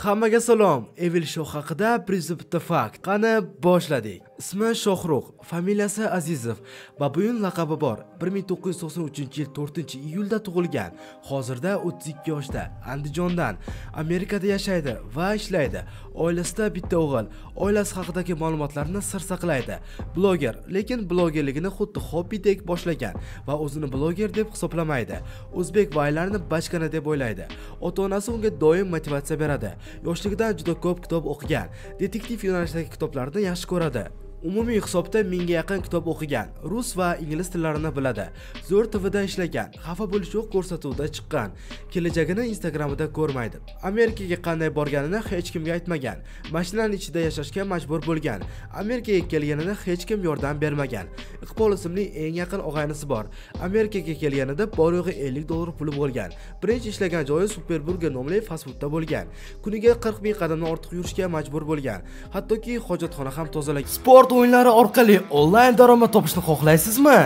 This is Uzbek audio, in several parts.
Hammaga salom. Evil Shoh haqida 101 fakt. Qani boshladik. Ismi Shohrux, familiyasi Azizov, Babuyun laqabi bor. 1993-yil 4-iyulda tug'ilgan. Hozirda 32 yoshda. Andijondan. Amerikada yashaydi va ishlaydi. Oilasida bitta o'g'il. Oilasi haqidagi ma'lumotlarni sir saqlaydi. Bloger, lekin blogerligini xuddi hobbidek boshlagan va o'zini bloger deb hisoblamaydi. O'zbek vaylarini bachkana deb o'ylaydi. Ota-onasi unga doim motivatsiya beradi. Yoshligidan juda ko'p kitob o'qigan. Detektiv yo'nalishidagi kitoblarni yaxshi ko'radi. Umumiy hisobda 1000 ga yaqin kitob o'qigan. Rus va ingliz tillarini biladi. Zo'r TVda ishlagan. Xafa bo'lish yo'q ko'rsatuvda chiqqan. Kelajagini Instagramida ko'rmaydi. Amerikaga qanday borganini hech kimga aytmagan. Mashinaning ichida yashashga majbur bo'lgan. Amerikaga kelganini hech kim yordam bermagan. Iqbol ismli eng yaqin og'aynisi bor. Amerikaga kelganida bor yo'g'i $50 puli bo'lgan. Birinchi ishlagan joyi Superburger nomli fast-foodda bo'lgan. Kuniga 40 ming qadamdan ortiq yurishga majbur bo'lgan. Hattoki hojatxona ham tozalagan. Sport o'yinlari orqali onlayn daromad topishni xohlaysizmi?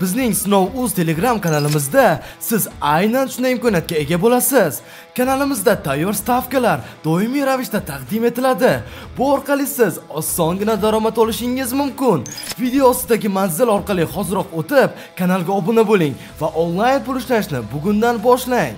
Bizning Sinov.uz Telegram kanalimizda siz aynan shunday imkoniyatga ega bo'lasiz. Kanalimizda tayyor stavkalar doimiy ravishda taqdim etiladi. Bu orqali siz osongina daromad olishingiz mumkin. Video ostidagi manzil orqali hoziroq o'tib, kanalga obuna bo'ling va onlayn pul ishlashni bugundan boshlang.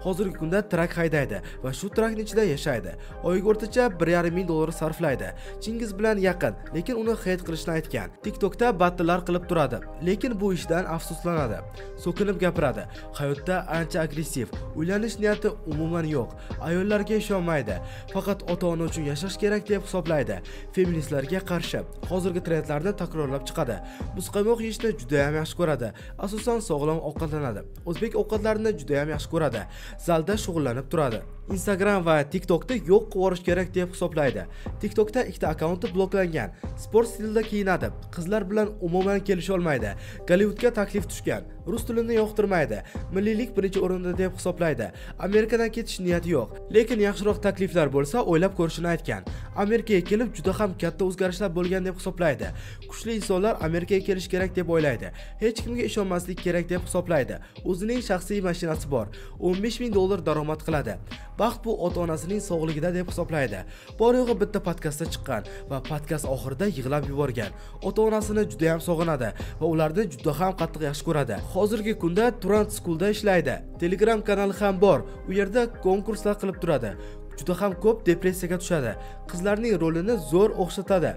Hozirgi kunda trak haydaydi va shu trakning ichida yashaydi. Oyiga o'rtacha 1,5 ming dollar sarflaydi. Chingiz bilan yaqin, lekin uni hate qilishni aytgan. TikTokda battlelar qilib turadi, lekin bu ishdan afsuslanadi. So'kinib gapiradi. Hayotda ancha agressiv, uylanish niyati umuman yo'q. Ayollarga ishonmaydi. Faqat ota-ona uchun yashash kerak deb hisoblaydi. Feministlarga qarshi. Hozirgi trendlarni takrorlab chiqadi. Muzqaymoq yeyishni juda ham yaxshi ko'radi. Asosan sog'lom ovqatlanadi. O'zbek ovqatlarini juda ham yaxshi ko'radi. Zalda shug'ullanib turadi. Instagram va TikTokda yo'q qilib kerak deb hisoblaydi. TikTokda ikkita akkaunti bloklangan. Sport stilida kiyinadi. Qizlar bilan umuman kelisha olmaydi. Gollivudga taklif tushgan. Rus tilini yoqtirmaydi. Milliylik birinchi o'rinda deb hisoblaydi. Amerikadan ketish niyati yo'q. Lekin yaxshiroq takliflar bo'lsa, o'ylab ko'rishini aytgan. Amerikaga kelib juda ham katta o'zgarishlar bo'lgan deb hisoblaydi. Kuchli insonlar Amerikaga kelish kerak deb o'ylaydi. Hech kimga ishonmaslik kerak deb hisoblaydi. O'zining shaxsiy mashinasi bor. $15 ming daromad qiladi. Baxt bu ota-onasining sog'ligida deb hisoblaydi. Bor yo'g'i bitta podkastda chiqqan va podkast oxirida yig'lab yuborgan. Ota-onasini juda ham sog'inadi va ularni juda ham qattiq yaxshi ko'radi. Hozirgi kunda Turan School'da ishlaydi. Telegram kanali ham bor. U yerda konkurslar qilib turadi. Juda ham ko'p depressiyaga tushadi. Qizlarning rolini zo'r o'xshatadi.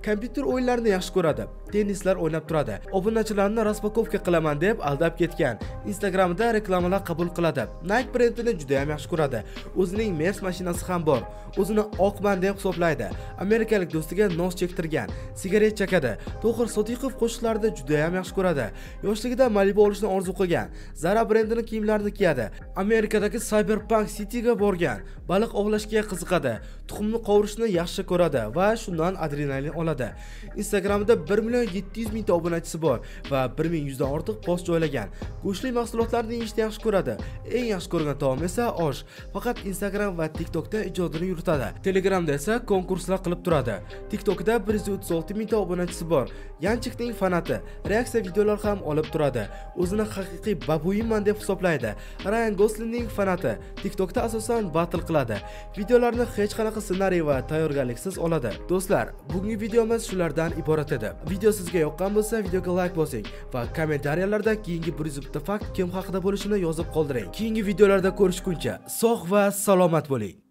Kompyuter o'yinlarini yaxshi ko'radi. Tennislar o'ynab turadi. Obunachilarni raspakovka qilaman deb aldab ketgan. Instagramda reklamalar qabul qiladi. Nike brendini juda ham yaxshi ko'radi. O'zining Mercedes mashinasi ham bor. O'zini oqman deb hisoblaydi. Amerikalik do'stiga nos chektirgan. Sigaret chekadi. Tohir Sodiqov qo'shiqlarini juda ham yaxshi ko'radi. Yoshligida Malibu olishni orzu qilgan. Zara brendining kiyimlarini kiyadi. Amerikadagi Cyberpunk Cityga borgan. Baliq ovlashga qiziqadi. Tuxumni qovurishni yaxshi ko'radi va shundan adrenalin oladi. Instagramda 1 700 000 ta obunachisi bor va 1100 dan ortiq post joylagan. Go'shtli mahsulotlarni yeyishni yaxshi ko'radi. Eng yaxshi ko'rgan taomi esa osh. Faqat Instagram va TikTokda ijodini yuritadi. Telegramda esa konkurslar qilib turadi. TikTokda 136 ming ta obunachisi bor. Yanchikning fanati. Reaksiya videolar ham olib turadi. O'zini haqiqiy babuinman deb hisoblaydi. Ryan Goslingning fanati. TikTokda asosan battle qiladi. Videolarni hech qanaqa ssenariy va tayyorgarliksiz oladi. Do'stlar, bugungi videomiz shulardan iborat edi. Video sizga yoqqan bo'lsa, videoga like bosing va kommentariyalarda keyingi 101 fakt kim haqida bo'lishini yozib qoldiring. Keyingi videolarda ko'rishguncha sog' va salomat bo'ling.